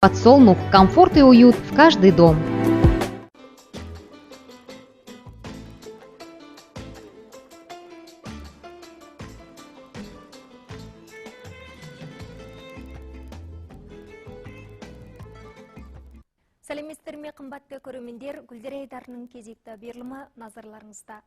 Подсолнух, комфорт и уют в каждый дом. Сәлеметсіздер ме, қымбатты көрермендер, Гүлдер айдарының кезекті берілімі назарларыңызда.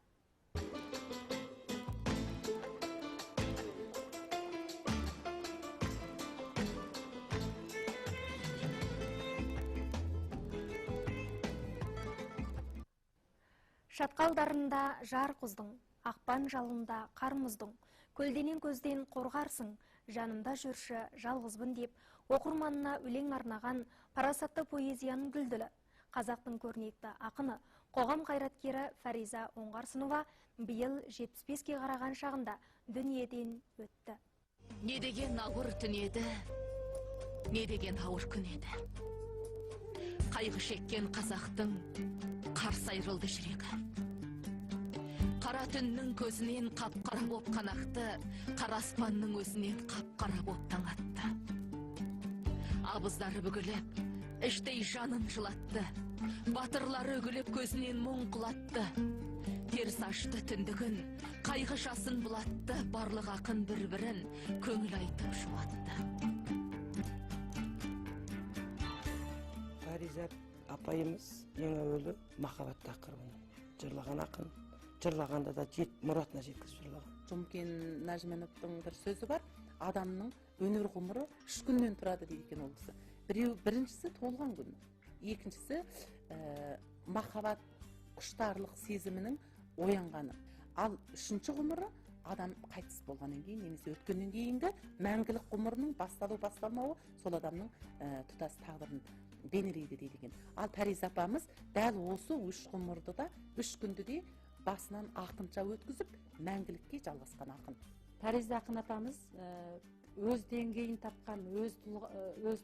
Шатқалдарында жар құздың, ақпан жалында қар мұздың, көлденең көзден қорғарсың, жанымда жүрші жалғызбын деп, оқырманына өлең арнаған парасатты поэзияның дүлдүлі, қазақтың көрнекті ақыны, қоғам қайраткері Фариза Оңғарсынова биыл 75-ке қараған шағында дүниеден өтті. Не деген ауыр түн еді, не деген ауыр күн еді. Қайғы шеккен қазақтың қарс айрылды жүрегі. Қара түннің көзінен қап-қара боп қанақты, қара аспанның өзінен қап-қара боп таң атты. Абыздары бүгіліп, іштей жанын жылатты, батырлары үгіліп көзінен мұң құлатты. Теріс ашты түндігін, қайғы жасын бұлатты, барлық ақын бір-бірін көңіл айтып жұбатты. Фариза апайымыз ең әуелі махаббат тақырыбын жырлаған ақын, жырлағанда да мұратына жеткізіп жырлаған. Жұмкен Нәжімеденовтың бір сөзі бар, адамның өнер ғұмыры 3 күннен тұрады дейді екен ол кісі. Біріншісі туылған күн, екіншісі махаббат құштарлық сезімінің оянғаны. Ал үшінші ғұмыры адам қайтыс болғаннан кейін немесе өткеннен кейінгі мәңгілік ғұмырының басталу басталмауы сол адамның тұтас тағдырын бейнелейді дейді екен. Ал Фариза апамыз дәл осы 3 ғұмырды да 3 күнді де басынан ақынша өткізіп мәңгілікке жалғасқан ақын. Фариза ақын апамыз өз деңгейін тапқан, өз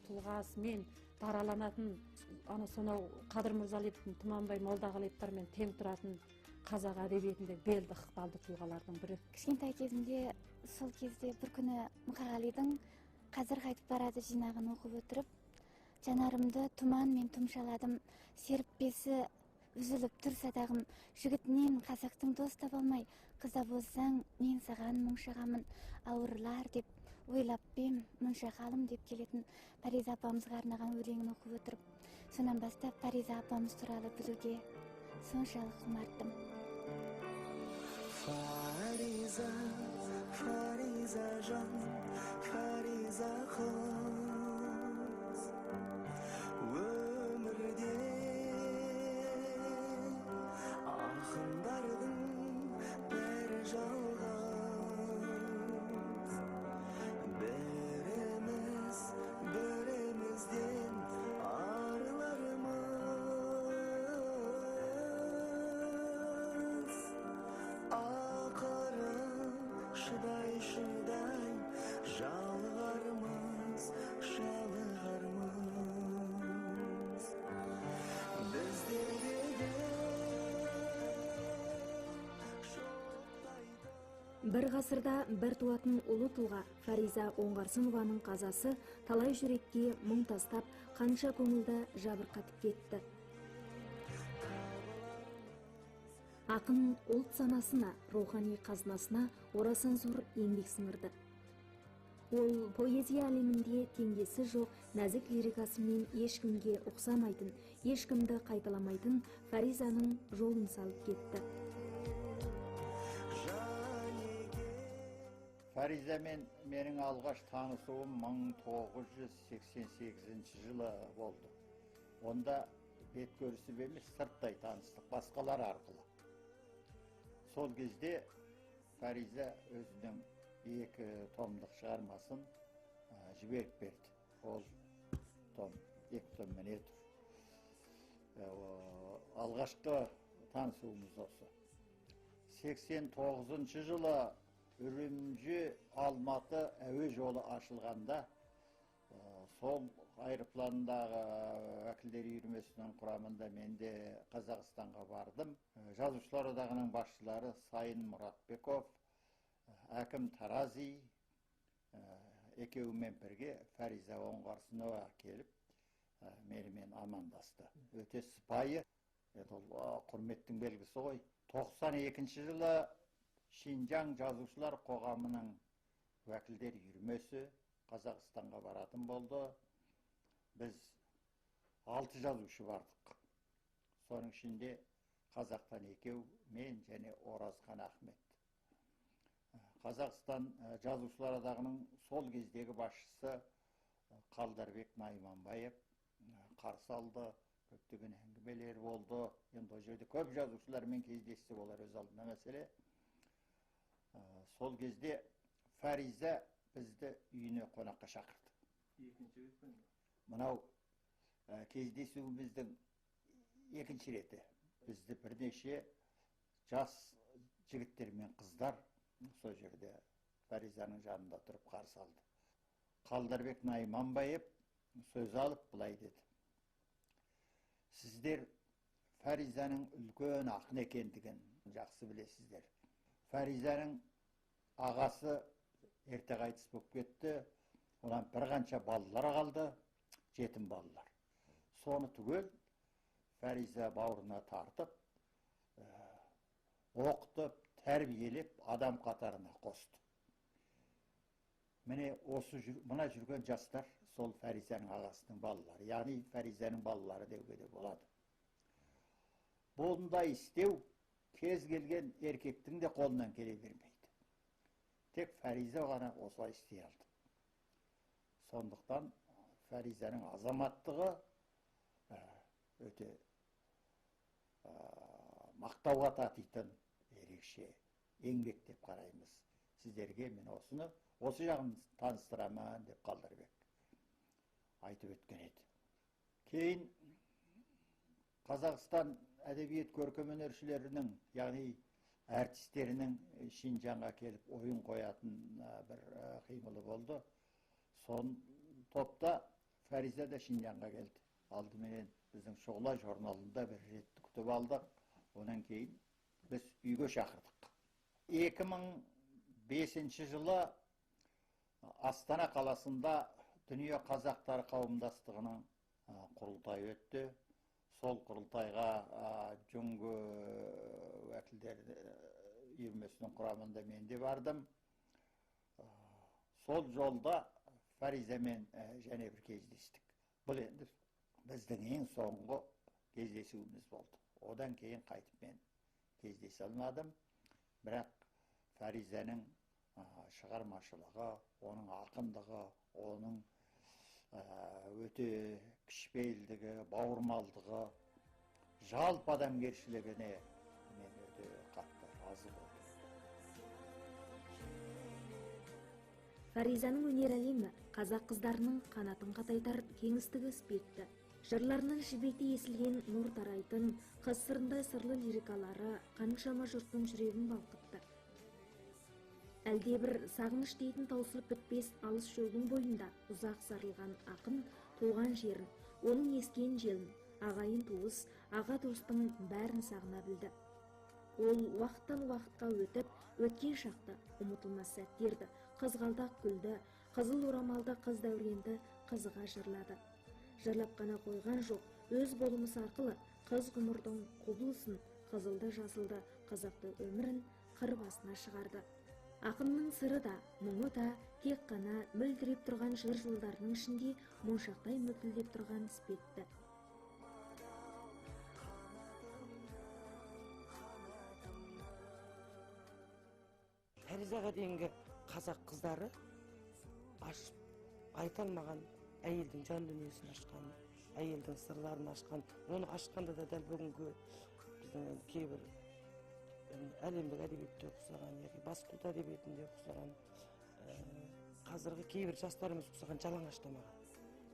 тұлғасымен дараланатын, ана сонау Қадыр Мырзалиевтің, Тұманбай Молдағалиевтармен тең тұратын қазақ әдебиетінде белді ықпалды тұлғалардың бірі. Кішкентай кезімде сол кезде бір күні Мұқағалидың Қазір қайтып барады жинағын оқып отырып, жанарымды тұманмен тұмшаладым, серіппесі үзіліп тұр садағым, жігітінен қазақтың дос таба алмай, қыза болсаң мен саған мұң шағамын, ауырлар деп ойлап бем, мұнша қалым деп келетін Фариза апамызға арнаған өлеңін оқып отырып, сонан бастап Фариза апамыз туралы білуге соншалық құмарттым. Фариза, Фариза жан, Фариза қыз, өмірде ақындардың бәрі жалғыз, біріміз бірімізден арылармыз, ақырын шыдай шыдай жалығармыз, жалығармыз. Бір ғасырда бір туатын ұлы тұлға Фариза Оңғарсынованың қазасы талай жүрекке мұң тастап, қанша көңілді жабырқатып кетті. Ақын ұлт санасына, рухани қазынасына орасан зор еңбек сіңірді. Ол поэзия әлемінде теңдесі жоқ нәзік лирикасымен ешкімге ұқсамайтын, ешкімді қайталамайтын Фаризаның жолын салып кетті. Фаризамен менің алғаш танысуым 1988 жылы болды. Онда бет көрісіп емес, сырттай таныстық, басқалар арқылы. Сол кезде Фариза өзінің 2 томдық шығармасын жіберіп берді. Ол том, 2 том міне тұр. Алғашқы танысуымыз осы. 89 жылы Үрімжі Алматы әуе жолы ашылғанда, сол аэропландағы уәкілдер үйірмесінің құрамында мен де Қазақстанға бардым. Жазушылар одағының басшылары Сайын Мұратбеков, Әкім Тарази екеуімен бірге Фариза Оңғарсынова келіп, Менімен амандасты. Өте сыпайы, енді ол құрметтің белгісі ғой. 92 жылы Шинжаң жазушылар қоғамының уәкілдер үйірмесі Қазақстанға баратын болды. Біз 6 жазушы бардық. Соның ішінде қазақтан екеу, мен және Оразхан Ахмет. Қазақстан жазушылар одағының сол кездегі басшысы Қалдарбек Найманбаев қарсы алды, көптеген әңгімелер болды. Енді ол жерде көп жазушылармен кездестік, олар өз алдына мәселе. Сол кезде Фариза бізді үйіне қонаққа шақырды. Екінші рет пе? Мынау кездесуіміздің екінші реті. Бізді бірнеше жас жігіттер мен қыздар сол жерде Фаризаның жанында тұрып қарсы алды. Қалдарбек Найманбаев сөз алып былай деді: сіздер Фаризаның үлкен ақын екендігін жақсы білесіздер. Фаризаның ағасы ерте қайтыс болып кетті, одан бір қанша балалар қалды, жетім балалар. Соны түгел Фариза бауырына тартып, оқытып, тәрбиелеп, адам қатарына қосты. Міне осы мына жүрген жастар сол Фаризаның ағасының балалары, яғни Фаризаның балалары деуге де болады. Бұндай істеу кез келген еркектің де қолынан келе бермейді. Тек Фариза ғана осылай істей алды. Сондықтан Фаризаның азаматтығы өте мақтауға татитын ерекше еңбек деп қараймыз. Сіздерге мен осыны осы жағын таныстырамын деп Қалдарбек айтып өткен еді. Кейін Қазақстан әдебиет көркемөнершілерінің, яғни әртістерінің Шинжаңға келіп ойын қоятын бір қимылы болды. Сон топта Фариза да Шинжаңға келді. Алдыменен біздің Шұғыла журналында бір рет күтіп алдық. Онан кейін біз үйге шақырдық. 2005 жылы Астана қаласында Дүние қазақтары қауымдастығының құрылтайы өтті. Сол құрылтайға жүнгі уәкілдер үйірмесінің құрамында мен де бардым. Сол жолда Фаризамен және бір кездестік. Бұл енді біздің ең соңғы кездесуіміз болды. Одан кейін қайтып мен кездесе алмадым. Бірақ Фаризаның шығармашылығы, оның ақындығы, оның өте кішіпейілдігі, бауырмалдығы, жалпы адамгершілігіне мен өте қатты разы болдым. Фаризаның өнер әлемі қазақ қыздарының қанатын қатайтар кеңістігі іспетті. Жырларының жібектей есілген нұр тарайтын, қыз сырындай сырлы лирикалары қаншама жұрттың жүрегін балқытты. Әлде бір сағыныш дейтін таусылып бітпес алыс шөлдің бойында ұзақ сарылған ақын туған жерін, оның ескен желін, ағайын туыс, аға достың бәрін сағына білді. Ол уақыттан уақытқа өтіп, өткен шақты ұмытылмас сәттерді, қызғалдақ гүлді, қызыл орамалды қыз дәуренді қызыға жырлады. Жырлап қана қойған жоқ, өз болмысы арқылы қыз ғұмырдың құбылысын, қызылды жасылды қызықты өмірін қыр басына шығарды. Ақынның сыры да, мұңы да тек қана мөлдіреп тұрған жыр жолдарының ішінде моншақтай мөлтілдеп тұрған іспетті. Фаризаға дейінгі қазақ қыздары ашып айта алмаған әйелдің жан дүниесін ашқан, әйелдің сырларын ашқан. Оны ашқанда да дәл бүгінгі біздің кейбір әлемдік әдебиетте ұқсаған, яки басқа ұлт әдебиетінде ұқсаған, қазіргі кейбір жастарымыз ұқсаған жалаңаштамаған.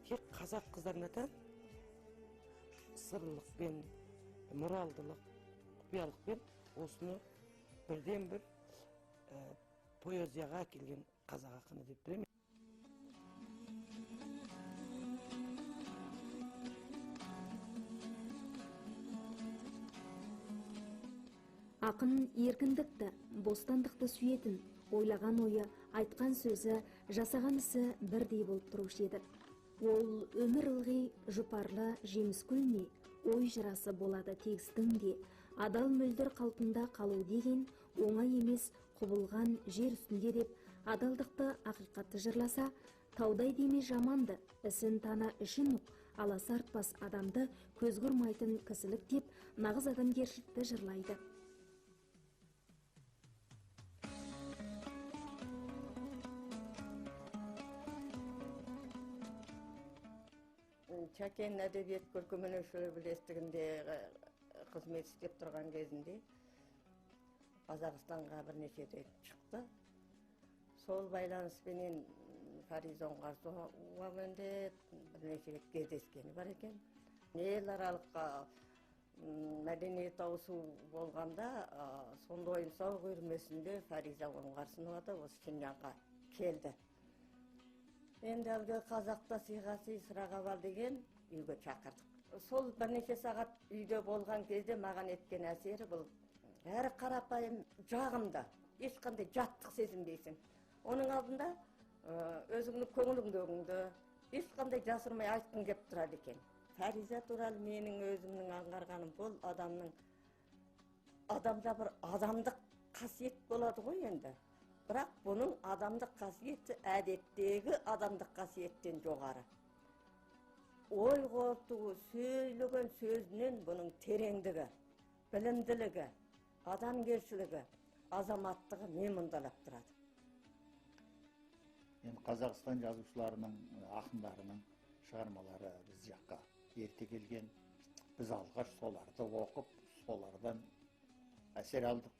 Тек қазақ қыздарына тән сырлылықпен, моралдылық, құпиялықпен осыны бірден бір поэзияға әкелген қазақ ақыны деп білемін. Ақын еркіндікті, бостандықты сүйетін, ойлаған ойы, айтқан сөзі, жасаған ісі бірдей болып тұрушы еді. Ол өмір ылғи жұпарлы жеміс гүл ме, ой жырасы болады тегістің де, адал мөлдір қалпында қалу деген оңай емес құбылған жер үстінде деп адалдықты, ақиқатты жырласа, таудай деме жаманды, ісін тана ішін ұқ, аласа артпас адамды көз құрмайтын кісілік деп нағыз адамгершілікті жырлайды. Шәкен әдебиет көркемөнершілер бірлестігінде қызмет істеп тұрған кезінде Қазақстанға бірнеше рет шықты. Сол байланыспенен Фариза Оңғарсыновамен де бірнеше рет кездескені бар екен. Ел аралық мәдениет ауысу болғанда, сонда ойын-сауық үйірмесінде Фариза Оңғарсынова да осы Шинжаңға келді. Енді әлгі қазақта сыйға сый, сыраға бал деген, үйге шақырдық. Сол бірнеше сағат үйде болған кезде маған еткен әсері бұл әрі қарапайым, жағымды, ешқандай жаттық сезінбейсің. Оның алдында өзіңнің көңіліңдегіңді ешқандай жасырмай айтқың кеп тұрады екен. Фариза туралы менің өзімнің аңғарғаным, бұл адамның адамда бір адамдық қасиет болады ғой енді. Бірақ бұның адамдық қасиеті әдеттегі адамдық қасиеттен жоғары. Ой қорытуы, сөйлеген сөзінен бұның тереңдігі, білімділігі, адамгершілігі, азаматтығы мен мұндалап тұрады. Енді Қазақстан жазушыларының, ақындарының шығармалары біз жаққа ерте келген. Біз алғаш соларды оқып, солардан әсер алдық.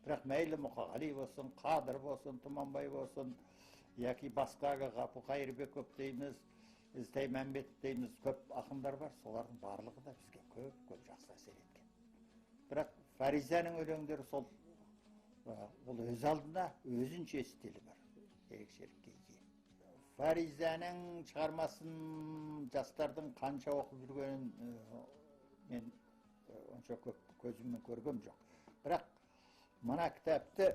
Бірақ мәйлі Мұқағали болсын, Қадыр болсын, Тұманбай болсын, яки басқа Ғапу Қайырбеков дейміз, Ізтай Мәмбетов дейміз, көп ақындар бар, солардың барлығы да бізге көп-көп жақсы әсер еткен. Бірақ Фаризаның өлеңдері сол, ол өз алдына өзінше стилі бар, ерекшелікке ие. Фаризаның шығармасын жастардың қанша оқып жүргенін мен онша көп көзіммен көргем жоқ. Бірақ мына кітапты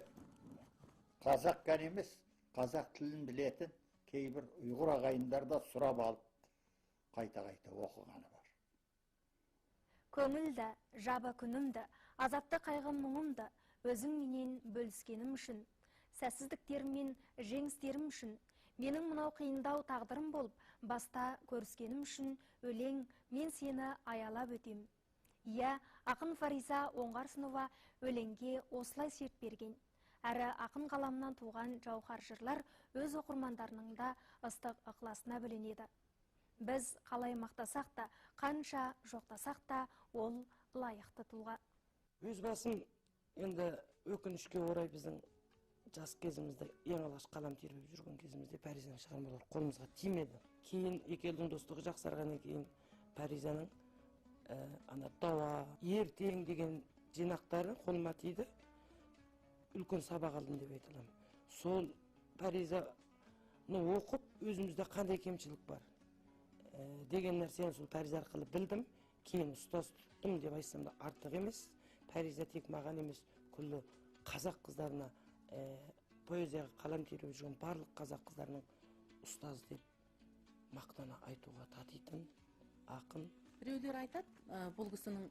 қазақ қана емес, қазақ тілін білетін кейбір ұйғыр ағайындар да сұрап алып, қайта-қайта оқығаны бар. Көңілді, жаба күнімді, азапты қайғы мұңымды өзіңменен бөліскенім үшін, сәтсіздіктерім мен жеңістерім үшін, менің мынау қиындау тағдырым болып, баста көріскенім үшін өлең, мен сені аялап өтем. Иә, ақын Фариза Оңғарсынова өлеңге осылай серт берген. Әрі ақын қаламынан туған жауһар жырлар өз оқырмандарының да ыстық ықыласына бөленеді. Біз қалай мақтасақ та, қанша жоқтасақ та, ол лайықты тұлға. Өз басым енді өкінішке орай біздің жас кезімізде, ең алғаш қалам тербеп жүрген кезімізде Фаризаның шығармалары қолымызға тимеді. Кейін екі елдің достығы жақсарғаннан кейін Фаризаның ана дауа, ертең деген жинақтары қолыма тиді. Үлкен сабақ алдым деп айта аламын. Сол Фаризаны оқып, өзімізде қандай кемшілік бар деген нәрсені сол Фариза арқылы білдім. Кейін ұстаз тұттым деп айтсам да артық емес. Фариза тек маған емес, күллі қазақ қыздарына, поэзияға қалам тербеп жүрген барлық қазақ қыздарының ұстаз деп мақтана айтуға татитын ақын. Біреулер айтады, бұл кісінің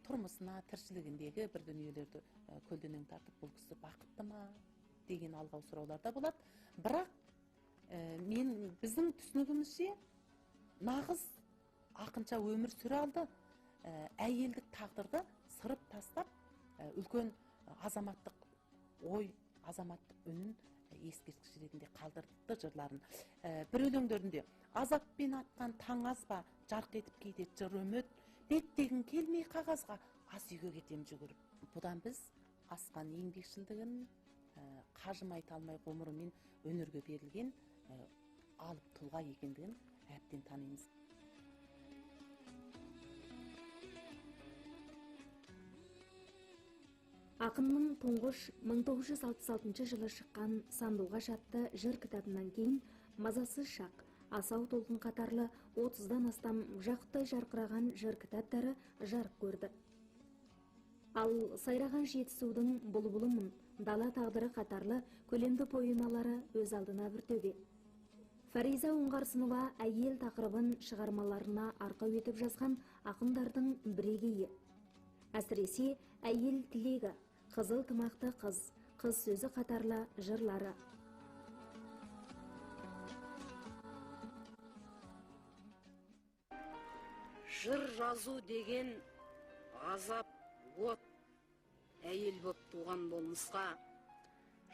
тұрмысына, тіршілігіндегі бір дүниелерді көлденең тартып, бұл кісі бақытты ма деген алғау сұраулар да болады. Бірақ мен біздің түсінігімізше нағыз ақынша өмір сүре алды, әйелдік тағдырды сырып тастап, үлкен азаматтық ой, азаматтық үнін ескерткіш ретінде қалдырды жырларын. Бір өлеңдерінде азаппен атқан таң азба, жарқ етіп кейде жыр үміт, беттегін келмей қағазға, ас үйге кетем жүгіріп. Бұдан біз асқан еңбекшілдігін, қажымай талмай ғұмырымен өнерге берілген алып тұлға екендігін әбден танимыз. Ақынның тұңғыш 1966 жылы шыққан Сандуғаш атты жыр кітабынан кейін Мазасыз шақ, Асау толқын қатарлы 30-дан астам жақұттай жарқыраған жыр кітаптары жарық көрді. Ал сайраған жетісудың бұлбұлымын, дала тағдыры қатарлы көлемді поэмалары өз алдына бір төбе. Фариза Оңғарсынова әйел тақырыбын шығармаларына арқау етіп жазған ақындардың бірегейі. Әсіресе әйел тілегі, қызыл тымақты қыз, қыз сөзі қатарлы жырлары. Жыр жазу деген азап от, әйел боп туған болмысқа.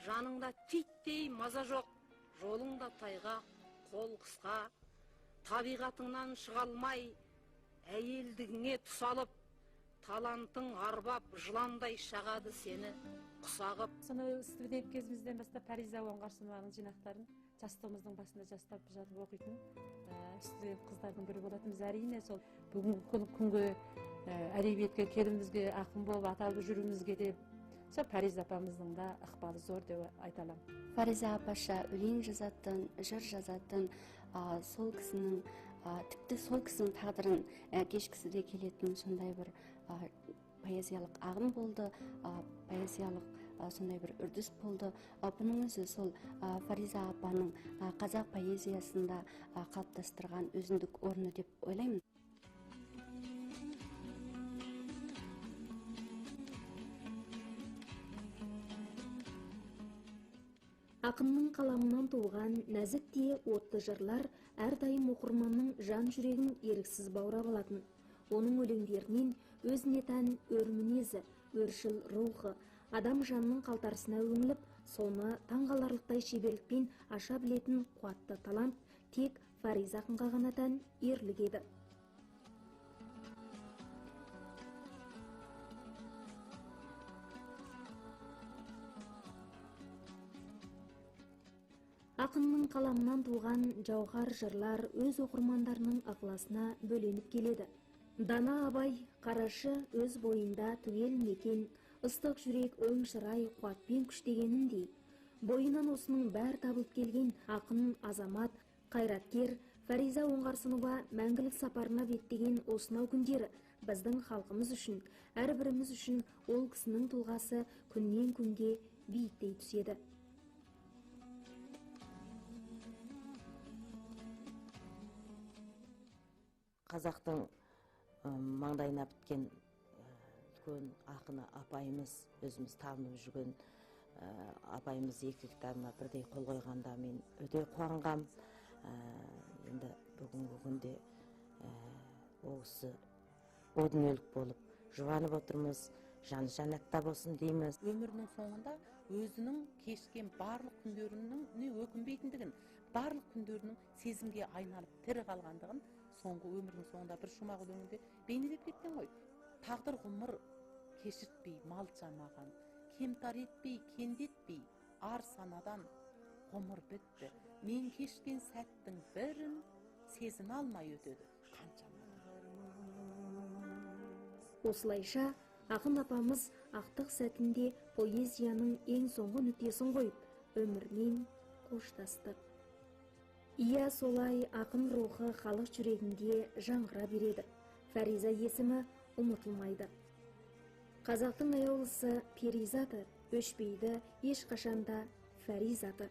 Жаныңда титтей маза жоқ, жолыңда тайға, қол қысқа. Табиғатыңнан шыға алмай, әйелдігіңе тұсалып, талантың арбап, жыландай шағады сені құсағып. Сонау студент кезімізден бастап Фариза Оңғарсынованың жинақтарын жастығымыздың басында жастап жатып оқитын студент қыздардың бірі болатынбыз. Әрине, сол бүгінгі күнгі әдебиетке келуімізге, ақын болып аталып жүруімізге де сол Фариза апамыздың да ықпалы зор деп айта аламын. Фариза апаша өлең жазатын, жыр жазатын, сол кісінің, тіпті сол кісінің тағдырын кешкісі де келетін сондай бір поэзиялық ағым болды, поэзиялық сондай бір үрдіс болды. Бұның өзі сол Фариза апаның қазақ поэзиясында қалыптастырған өзіндік орны деп ойлаймын. Ақынның қаламынан туған нәзік те отты жырлар әрдайым оқырманның жан жүрегін еріксіз баурап алатын. Оның өлеңдерінен өзіне тән өр мінезі, өршіл рухы, адам жанының қалтарысына өңіліп, соны таңғаларлықтай шеберлікпен аша білетін қуатты талант тек Фариза ақынға ғана тән ерлік еді. Ақынның қаламынан туған жауһар жырлар өз оқырмандарының ықыласына бөленіп келеді. Дана Абай қарашы өз бойында түгел мекен, ыстық жүрек, өң шырай, қуатпен күш дегеніндей. Бойынан осының бәрі табылып келген ақын, азамат, қайраткер Фариза Оңғарсынова мәңгілік сапарына беттеген осынау күндері біздің халқымыз үшін, әрбіріміз үшін ол кісінің тұлғасы күннен күнге биіктей түседі. Қазақтың маңдайына біткен үлкен ақыны апайымыз, өзіміз табынып жүрген апайымыз екі кітабыма бірдей қол қойғанда мен өте қуанғам. Енді бүгінгі күнде ол кісі о дүниелік болып жұбанып отырмыз, жаны жәннатта болсын дейміз. Өмірінің соңында өзінің кешкен барлық күндерінің өкінбейтіндігін, барлық күндерінің сезімге айналып тірі қалғандығын соңғы өмірінің соңында бір шумақ өлеңінде бейнелеп кеткен ғой. Тағдыр ғұмыр кешіртпей, мал жамаған, кемтар етпей, кендетпей, ар санадан ғұмыр бітті. Мен кешкен сәттің бірін сезіне алмай өтеді қаншама. Осылайша ақын апамыз ақтық сәтінде поэзияның ең соңғы нүктесін қойып, өмірмен қоштасты. Иә, солай ақын рухы халық жүрегінде жаңғыра береді. Фариза есімі ұмытылмайды. Қазақтың аяулысы перизаты өшпейді ешқашанда Фаризаты.